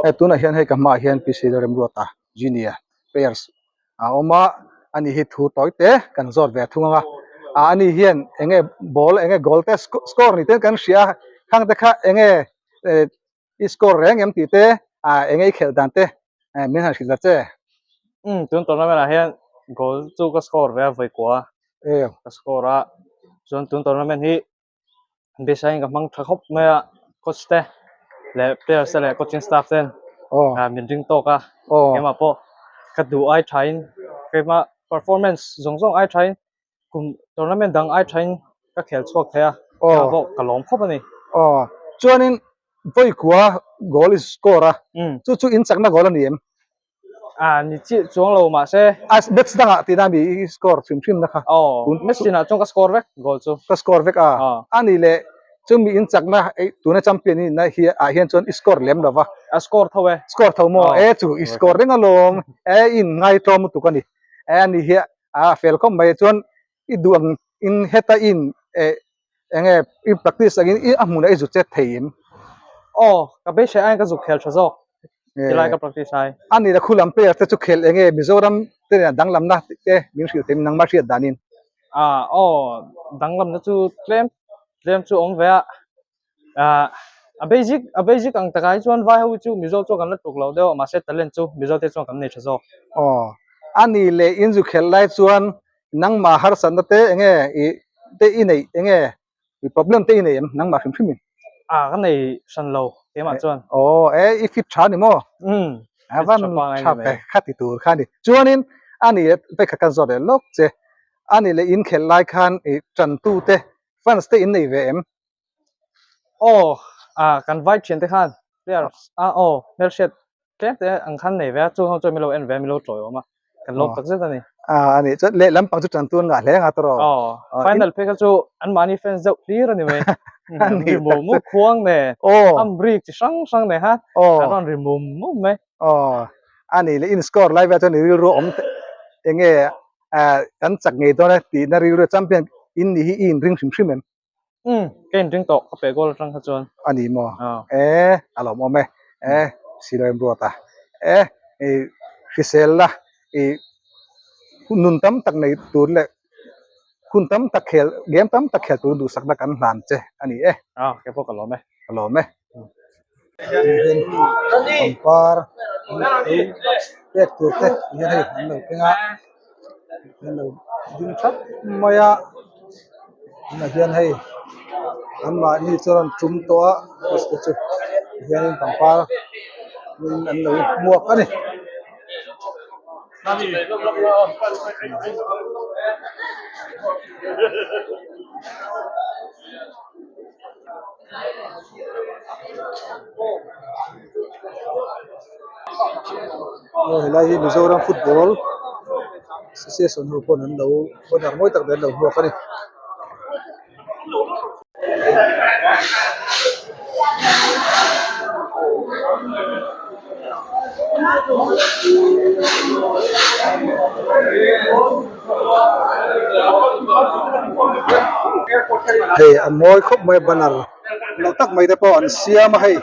Hei tunah hian hei ka hmaah hian P C Lalremruata junior players a awm a ani hi thu tawi te kan zawt ve thung ang a ah ani hian eng nge ball eng nge goal te score ni ten kan hria a khang te kha eng nge eh i score reng em tih te ah eng nge i khelh dan te eh min han hrilh ta che. Umm tun tournament ah hian goal chu ka score ve a vawi kua ka score a chuan tun tournament hi Bisain ka hmang tha khawp mai a coach te leh players te leh coaching staff ten ah min ring tawk a keimah pawh ka duh ai thain keimah performance zawng zawng ai thain kum tournament dang ai thain ka khel chhuak thei a keimah pawh ka lawm khawp a ni. Aw chuanin vawikua goal i score a chu chu in chakna goal a ni em? Ah ni chiah chuang lo mahse. A match dangah tihna mi i score hrim hrim na kha. Aw match tinah chuan ka score vek goal chu. Ka score vek a. A ni leh chumi in chakna tuna champion i nihna hi ah hian chuan i score lem lo va. A score tho e. Score tho maw e chu i score reng alawm e i in ngaitlawm lutuk a ni. E a ni hi a fel khawp mai chuan i duh ang in heta i in eh eng nge i practice angin i a hmunah i zut chet thei em? Aw, ka beisei aiin ka zuk khel tha zawk tilai ka practice ai. A ni la khu lam player te chu khel eng nge Mizoram te nena danglamna te min hrilh thei nangmah hriat danin? Ah, aw, danglamna chu tlem tlem chu awm ve a. Ah, a basic a basic ang takah hi chuan vai ho hi chu Mizo chuan kan la tluk lo deuh a mahse talent chu Mizo te chuan kan nei tha zawk. Aw, a ni leh in zu khelh lai chuan nangmah harsatna te eng nge i te i neih eng nge i problem te i nei em nangmah hrim hrim in? Ah, ka nei hran lo keimah chuan. Aw, e i fit tha ni maw? Umm, A van tha ve kha ti tur kha a ni. Chuanin a ni leh vekha kan zawt leh lawk che, a ni leh in khelh lai khan i tantute fans te in nei ve em? Aw ah kan vai thian te khan players a aw hmelhriat tlem te ang khan nei ve a chung ho chuan milo en ve a milo tawi awm a kan lawm tak zet a ni. Ah a nih chuan lehlam pang chu tan tun ngah hle nga tawrh aw final phei kha chu an mahni fans deuh hlir a ni mai an ri mum mum khuang nen am rik chi hrang hrang nen khan an rawn ri mum mum mai. Aw a nih leh in score lai vel chuan i rilru awm eng nge kan chak ngei dawn a tihna rilru champion in nih hi i inring hrim hrim em? Umm ka inring tawh ka peh goal atang kha chuan. A ni maw? E a lawmawm e. E Siloam Ruata e i hrisel la i nun tam tak nei tur leh hun tam tak khel game tam tak khel tur duhsakna kan hlan che a ni e. A kei pawh ka lawm e. Ka lawm e. Pangpar pek tur te hian hei an lo keng a an lo ding thap mai a tunah hian hei anmahni chuan an tum tawh a bus te chu tihianin pangpar an lo hmuak a ni. Aw helai hi Mizoram football association ho pawn an lo banner mawi tak nen an lo hmuak a ni. Hei a mawi khawp mai a banner lo tak mai te pawh an siam a hei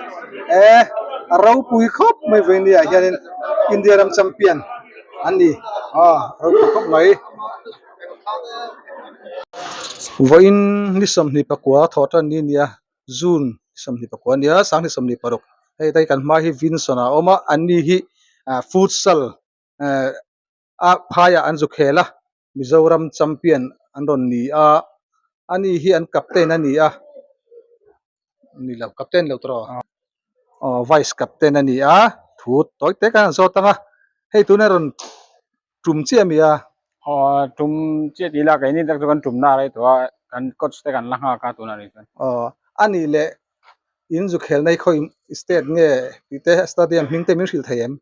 e a ropui khawp mai vawiin ah hianin India ram champion an ni aw a ropui khawp mai. Vawiin ni 24 thawh tan ni nia June 24 a nia 2026 hei tlai kan hma hi Vinson a awm a an ni hi ah futsal eh a phaiah an zu khel a Mizoram champion an rawn ni a ani hi an captain a ni a ni lo captain lo tawh aw vice captain a ni a thu tawi tek a an zawt ang a hei tuna rawn tum chiah a mi a. Aw tum chiah tih ila keini tak chu kan tum na a rei tawh a kan coach te kan la nghak a tunah rih chuan. Aw a nih leh in zu khelna hi khawi state nge tih te stadium hming te min hrilh thei em?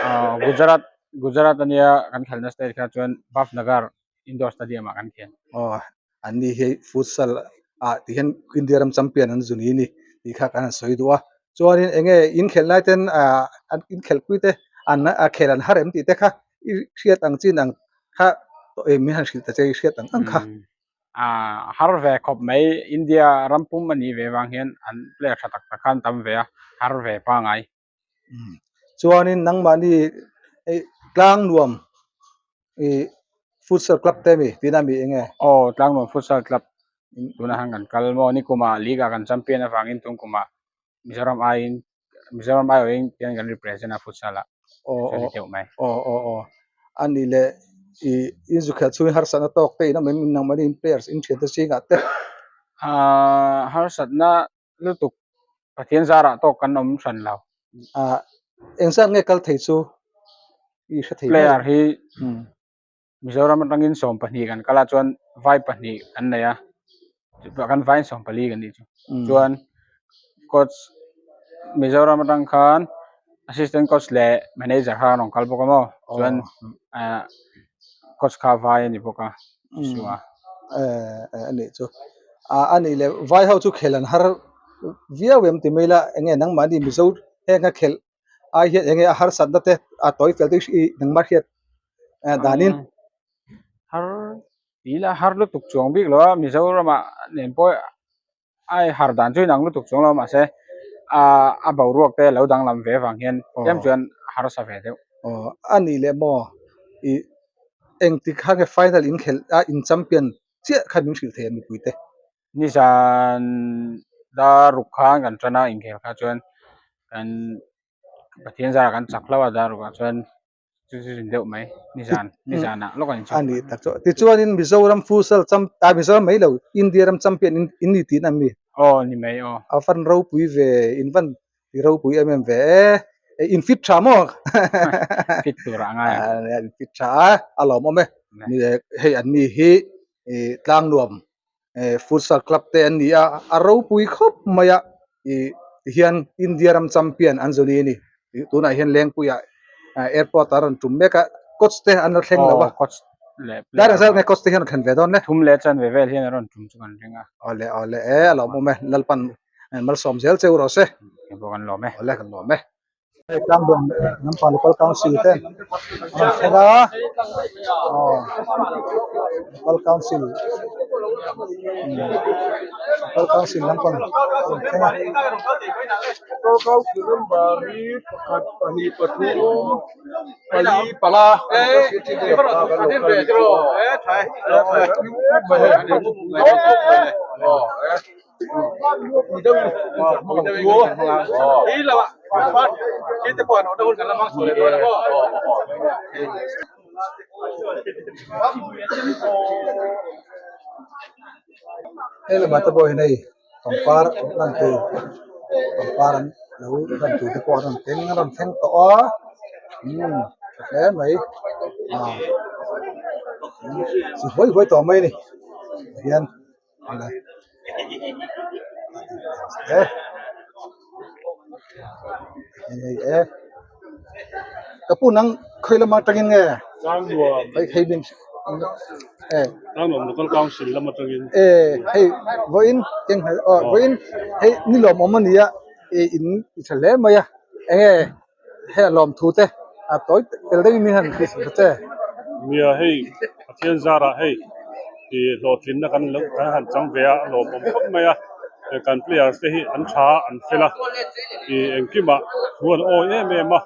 Aw Gujarat Gujarat ania kan khelna state kha chuan Bhavnagar indoor stadium ah kan khel. Aw an ni hi futsal ah ti hian India ram champion an zu ni ni tih kha kan han sawi duh a chuanin eng nge in khelh lai ten ah an in khelh pui te an a khel an har em tih te kha i hriat ang chin ang kha min han hrilh ta che i hriat ang ang kha. Ah har ve khawp mai India ram pum a nih ve vang hian an player tha tak tak kha an tam ve a har ve pangai. Chuanin nangmahni hei tlang nuam ih futsal club te ami tihna ami eng nge? Aw tlang nuam futsal club tunah hian kan kal maw nikumah league ah kan champion avangin tung kumah Mizoram aiin Mizoram aiawhin tihian kan represent a futsal ah aw aw aw aw aw a nih leh ih in zu khelh chhungin harsatna tawk te in awm em nangmahni in players in thiante zingah te Ahh harsatna lutuk Pathian zarah tawk kan awm hran lo. Ah engzat nge kal thei chu i hre thei Player hi Mizoram atangin 12 kan kal a chuan vai pahnih kan nei a kan vaiin 14 kan nih chu chuan coach Mizoram atang khan assistant coach leh manager kha an rawn kal bawk a maw chuan ah coach kha vai a ni bawk a Joshua. A nih chu ah a nih leh vai ho chu khel an har viau em ti mai la eng nge nangmahni Mizo heng a khelh ai hian eng nge a harsatna te a tawi fel te hi nangmah hriat danin. Har tih la har lutuk chuang bik lo a Mizoramah nen pawh a har dan chu inang lutuk chuang lo mahse a boruak te lo danglam ve vang hian tlem chuan a harsa ve deuh. Aw a nih leh maw ih engtik kha nge final inkhelh a in champion chiah kha min hrilh thei a mipui te. Nizan dar ruk khan kan tan a inkhel kha chuan kan Pathian zarah kan chak hlauh a dar rukah chuan chu chu zin deuh mai nizan nizanah lawk an inchhawp. A ni tak chu tichuanin Mizoram futsal cham ah Mizoram mai lo India ram champion in in ni tihna an mi. Aw ni mai aw. A van ropui ve in van ti ropui em em ve e in fit tha maw fit tur ah ngai ang in fit tha a a lawmawm e hei an ni hi ih tlangnuam futsal club te an ni a a ropui khawp mai a ih tihian India ram champion an zawni a ni ih tunah hian Lengpuiah airport ah a rawn tum mek a coach te an la thleng lo a tlai reng zat nge coach te hian a thlen ve dawn le thum leh chanve vel hian a rawn tum chu kan ring a awle awle e a lawmawm e Lalpan malsawm zel cheu rawh se engpawh kan lawm e awle kan lawm e. Hei tlangdawm lampang local council te an rawn thleng a aw local council local council lampang an rawn thleng a. Hei lamah te pawh hian hei pangpar lan tur pangpar an lo lan tur te pawh an rawn thleng a rawn thleng tawh a umm tha hle mai ah chi huai huai tawh mai a ni tihian. Ka pu nang khawi lama atangin nge hei hei min Tlangnuam Local Council lam atangin e hei vawiin keng hnai aw vawiin hei ni lawmawm a ni a ih in ti tha hle mai a enge hei a lawmthu te a tawi tel deuhin min han tih ta che. Nia hei Pathian zarah hei ih hlawhtlinna kan lo kan han chang ve a a lawmawm khawp mai a kan players te hi an tha an fel a ih engkimah thu an awi em em a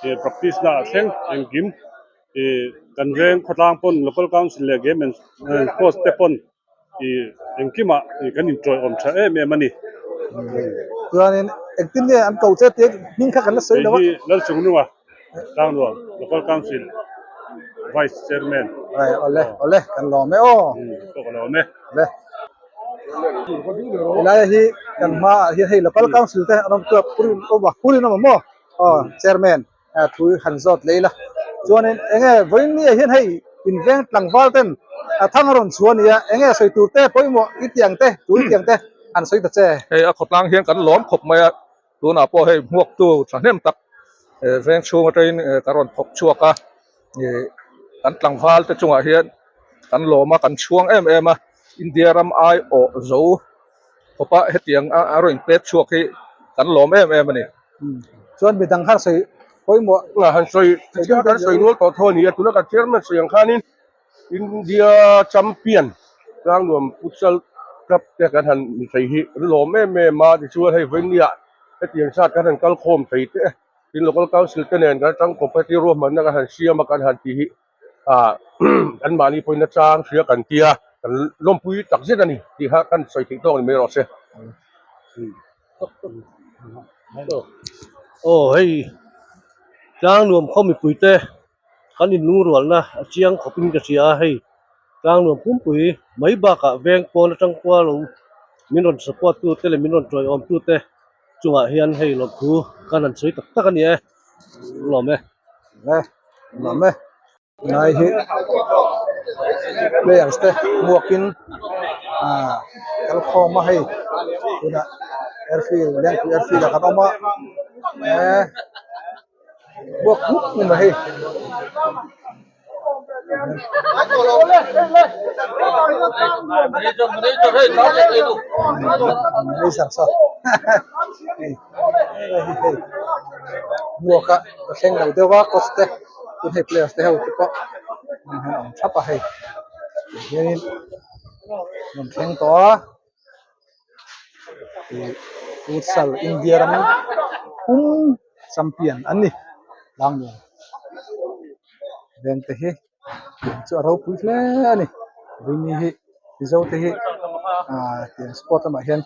ih practice na ah thleng engkim ih kan veng khawtlang pawn local council leh game and sports te pawn ih engkimah ih kan inṭawih awm ṭha em em a ni. Chuanin engtin nge an ko che tih hming kha kan la sawi lo a. Hei hi Lalchungnunga Tlangnuam Local Council Vice Chairman. Ai awle awle kan lawm e aw. Pawh ka lawm e. Awle. Helai hi kan hmaah hian hei Local Council te an awm tawh a Purin awm a Purin awm a maw aw Chairman. Thu han zawt leh ila chuanin eng nge vawiin mi ah hian hei inveng tlangval ten a thang a rawn chhuah a ni a eng nge sawi tur te pawimawh i tih ang te tu i tih ang te han sawi ta che. Hei a khawtlang hian kan lawm khawp mai a tunah pawh hei hmuaktu thahnem tak veng chhung atangin ka rawn thawk chhuak a ih kan tlangval te chungah hian kan lawm a kan chhuang em em a India ram aiawh zo khawpa hetiang a rawn inpek chhuak hi kan lawm em em a ni. Chuan midang khan sawi pawimawh a han sawi tichuan kan sawi rual tawh tho a ni a tuna kan chairman sawi ang khanin India champion Tlangnuam futsal club te kan han ni thei hi an lawm em em a tichuan hei vawinia hetiang zat kan han kal khawm thei te. Tin local council te nen kan tangkawp heti ruahmanna kan han siam a kan han tih hi ah an mahni pawhin a chang hria kan tia kan lawmpui tak zet a ni tih kha kan sawi theih tawk ni mai rawh se. Aw hei Tlangnuam khaw mipui te kan inlungrualna a chiang khawpin ka hria a hei Tlangnuam pumpui mai bakah veng pawn atang pawh lo min rawn support tu te leh min rawn tawiawm tu te chungah hian hei lawmthu kan han sawi tak tak a ni e lawm e. Lawm e. Ngai hi players te hmuakin ah kal khawm a hei tunah airfield lengpui airfield ah kan awm a eh hmuak hmup ni mai hei. Hmuaka ka thleng lo deuh a coach te tun hei players te ho te pawh an han awm thap a hei tihianin an thleng tawh a ih futsal India ram pum champion an ni tlangnuam veng te hi chu a ropui hle a ni vawini hi mizo te hi ah tiang sport lamah hian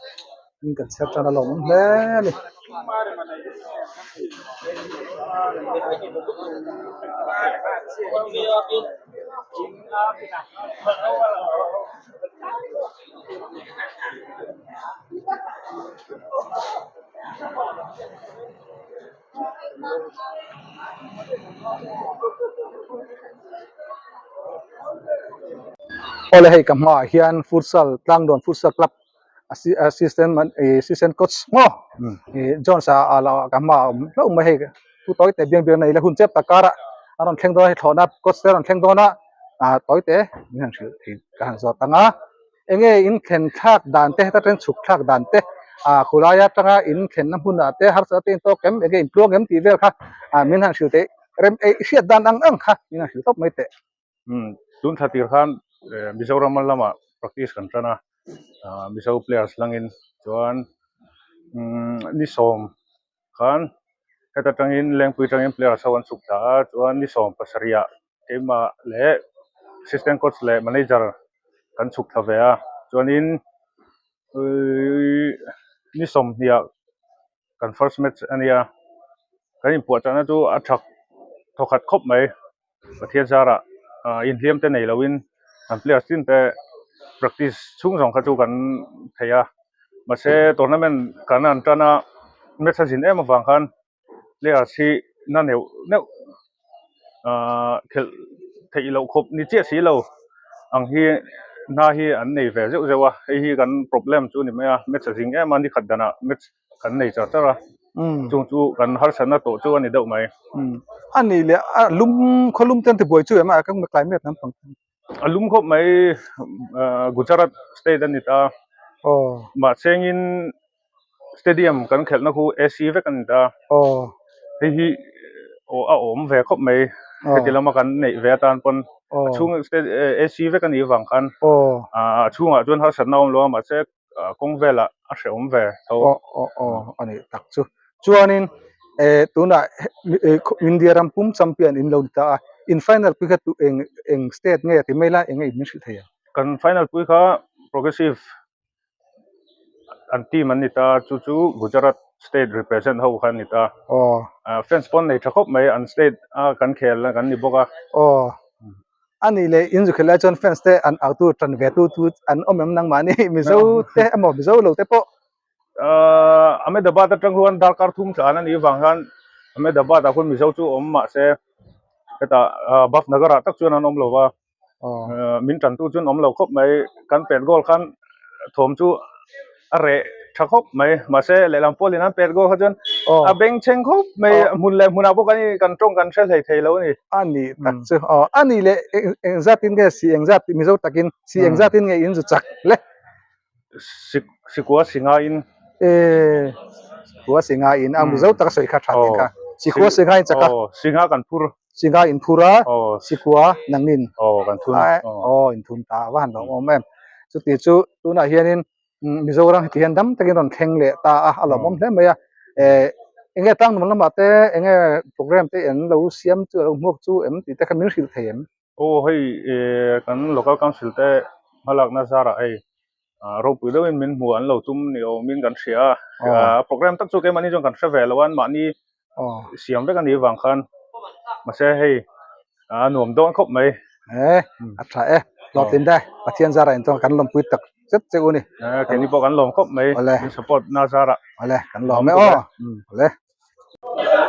in kan chhiar tan a lawmawm hle a ni. Awle hei ka hmaah hian futsal tlangdawn futsal club assistant assistant coach maw Jones a a lo ka hmaah a awm hlauh mai hei thu tawi te biang biang nei la hun chep tak karah a rawn thleng dawn a hei thlawhna coach te a rawn thleng dawn a ah tawi te min han hrilh thei ka han zawt ang a. Enge in thlen thlak dan te heta tang chhuk thlak dan te ah khulai atanga in thlenna hmunah te harsatna te in tawk em enge in tluang em tih vel kha ah min han hrilh teh rem eh hriat dan ang ang kha min han hrilh tawp mai teh. Umm tun thla tir khan Mizoram lamah practice kan tan a ah Mizo players langin chuan umm ni sawm khan heta tangin Lengpui tangin players ho an chhuk thla a chuan ni 17 ah keimah leh assistant coach leh manager kan chhuk thla ve a chuanin ni sawmhnih ah kan first match a nia kan inpuahchahna chu a tha thawkhat khawp mai Pathian zarah ah inhliam te nei loin kan players tin te practice chhung zawng kha chu kan thei a mahse tournament kan han tan a match a zin em avang khan players hi na neuh neuh ahh khelh theih loh khawp ni chiah si lo ang hi hna hi an nei ve zeuh zeuh a hei hi kan problem chu a ni mai a match a zing em a ni khat danah match kan nei char char a chung chu kan harsatna tawh chu a ni deuh mai. A nih leh a lum khaw lum te an ti buai chu em a ka climate lampang a lum khawp mai ahh Gujarat state a ni ta mahse engin stadium kan khelhna khu AC vek a ni ta hei hi aw a awm ve khawp mai heti lama kan neih ve atan pawn a chhung AC vek a nih avang khan ahh a chhungah chuan harsatna a awm lo a mahse kawng velah a hrehawm ve tho. Aw aw aw a nih tak chu chuanin eh tunah India ram pum champion in lo ni ta a in final pui kha tu eng eng state nge ti mai la eng nge in min hrilh thei ang. Kan final pui kha progressive an team an ni ta chu chu Gujarat state represent ho kha an ni ta. Aw. Fans pawn nei tha khawp mai an state a kan khel kan ni bawk a. Aw. A nih leh in zu khel lai chuan fans te an au tu tan ve tu chu an awm em nangmahni Mizo te emaw Mizo lo te pawh. Ahh Ahmedabad atang huan darkar thum tlan a nih vang hian Ahmedabad ah khuan Mizo chu awm mahse hetah Bhavnagar ah tak chuan an awm lo va. Min tantu chu an awm lo khawp mai kan pet goal khan thawm chu a reh tha khawp mai mahse lehlam pawlin an pet goal kha chuan a beng chheng khawp mai hmun leh hmunah pawh kan kan tawng kan hre hlei thei lo a ni. A nih tak chu aw a nih leh engzat in nge si engzat mizo takin si engzat in nge in zu chak le. Sikua singa in. E sikua singa in a mizo taka sawi kha tha tih kha sikua singa in chak a. Singa kan phur. Singa in phur a sikua nangin kan thun aw in thun ta a va han lawm awm em chuti chu tunah hianin Mizoram heti hian dam takin rawn thleng leh ta a a lawmawm hle mai a eh. Enge tlangnuam lamah te enge program te an lo siam chu a lo hmuak chu em tih te kha min hrilh thei em? Aw hei eh kan local council te hmalakna zarah hei ah ropui deuhin min hmu an lo tum ni awmin kan hria a, ah program tak chu keimahni chuan kan hre ve lo a mahni siam vek a nih avang khan mahse hei a nuam dawn khawp mai. E a tha e hlawhtlin te Pathian zarah in chuan kan lawmpui tak zet che u ni. E keini pawh kan lawm khawp mai min support na zarah. Awle kan lawm e aw awle.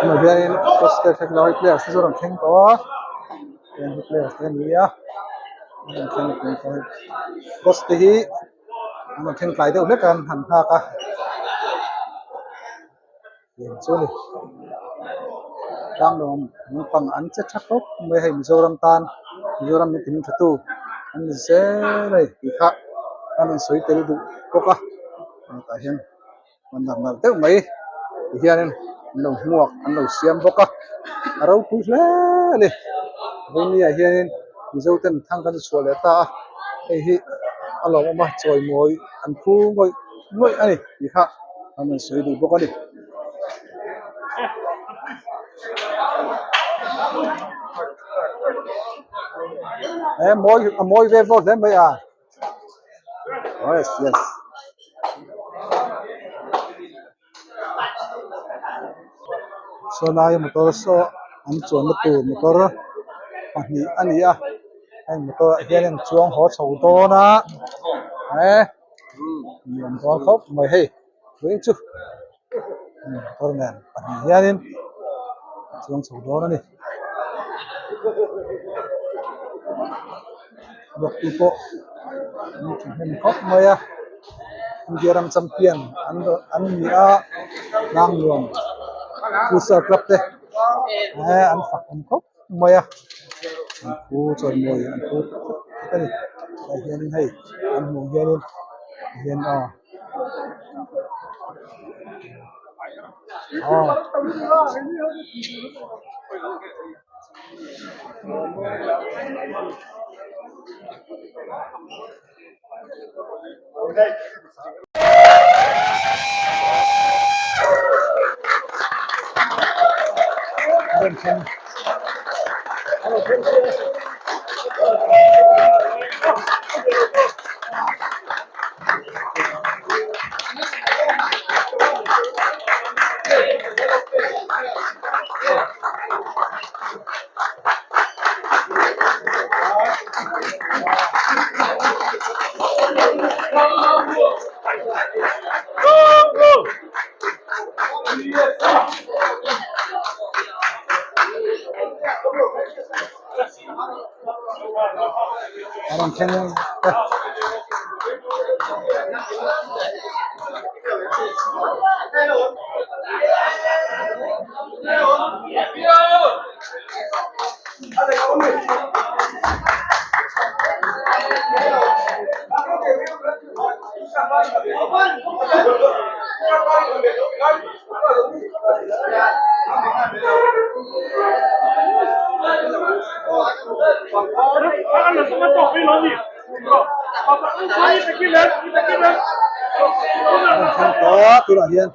Tunah hianin poster technology players te chu a rawn thleng tawh a heng hi players te an ni a an rawn thleng tawh a post te hi an rawn thleng tlai deuh hlek a an han nghak a. Eng chu a ni tlangnuam naupang an che tha khawp mai hei Mizoram tan Mizoram min ti tha tu an ni zel a ni tih kha an rawn sawi tel duh bawk a tah hian an nalh nalh deuh mai ti hianin an lo hmuak an lo siam bawk a a ropui hle a ni vawiin ah hianin Mizo ten thang kan chhuah leh ta a hei hi a lawmawm a chawimawi an phu ngawih ngawih a ni tih kha. An rawn sawi duh bawk a ni. He mawi a mawi ve vawt hle mai a. Yes yes. Saw lai motor saw an chuanna tur motor pahnih a ni a heng motor ah hian an chuang haw chho dawn a he. Nuam dawn khawp mai hei tui chu motor nen pahnih hianin a chuang chho dawn a ni vuaktu pawh an thahnem khawp mai a India ram champion an rawn an ni a tlangnuam futsal club te an fak awm khawp. mai a an phu chawimawi an phu tak zet a ni tah hianin hei an hmuh hianin hian aw aw. A rawn thleng e. Thleng tawh tunah hian.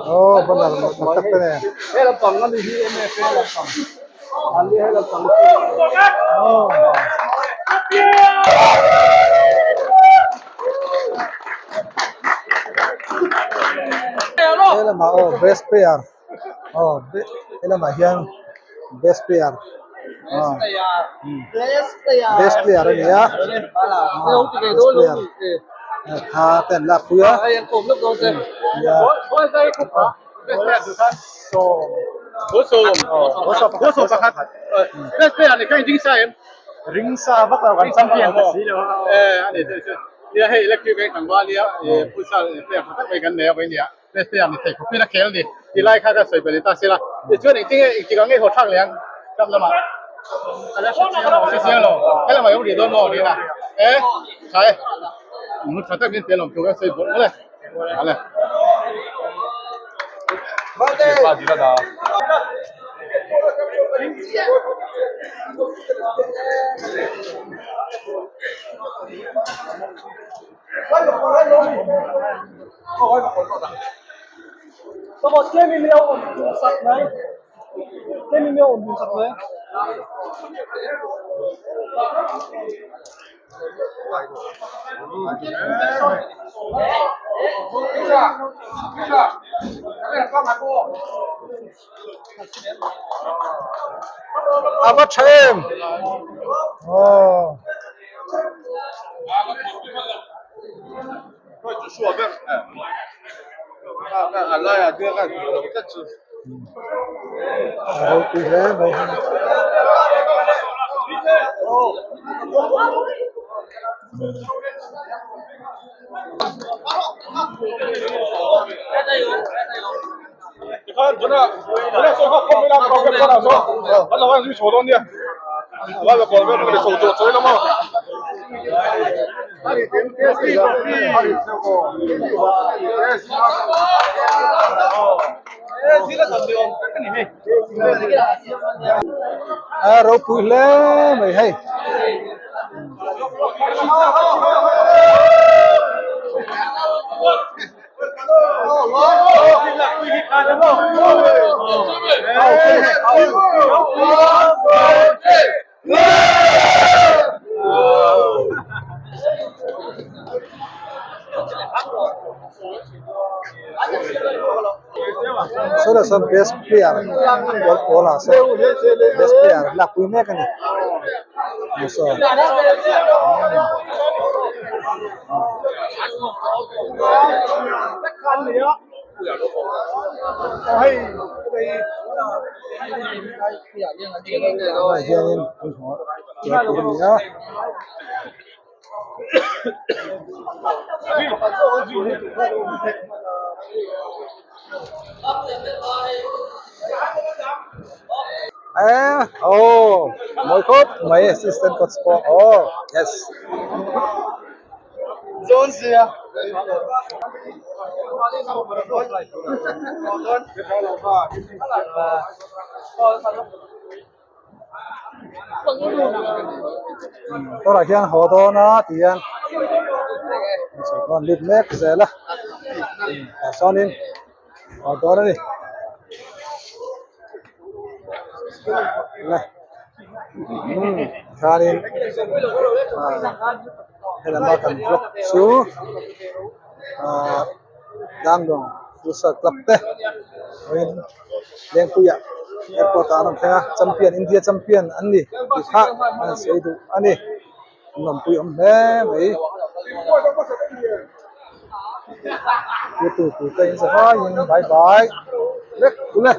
Aw banner tak tak te nen. He lamah aw best player aw he lamah hian best player aw best player a ni a best player tha te an lak pui a Ring sa vak lo kan champion ta si lo a. Eh ani chu chu. Nia hei electric bank tlangval nia eh futsal player tha tak mai kan nei a vawiin nia. Best player ni thei khawpin a khel a ni. Ti lai kha ka sawi belh ta sela. Tichuan engtin nge engtik ah nge haw thlak leh ang club lamah? A la hre chiang lo. Hre chiang lo. He lamah i awm rih dawn maw rih na? Eh tha e. Hun tha tak min pe lawm thu ka sawi bawlh mawlh e. Hale. A va tha em aw a ropui hle mai. A ropui hle mai hei. Sawlai sawn best player pawl pawl ah sawn best player lakpui mek a ni saw. Tunah hianin hmuh tur a ni a. Eh oh mawi khawp mai assistant coach pawh oh yes. Tawrah hian haw dawn a ti hian an lut mek zel a tah sawnin haw dawn a ni. Chuanin helama kan vlog chu ahh Danglong Futsal Club te vawiin Lengpuia airport ah an rawn thleng a champion India champion an ni tih kha an sawi duh a ni an lawmpui awm hle mai youtube te in za vaiin bye bye vek ule.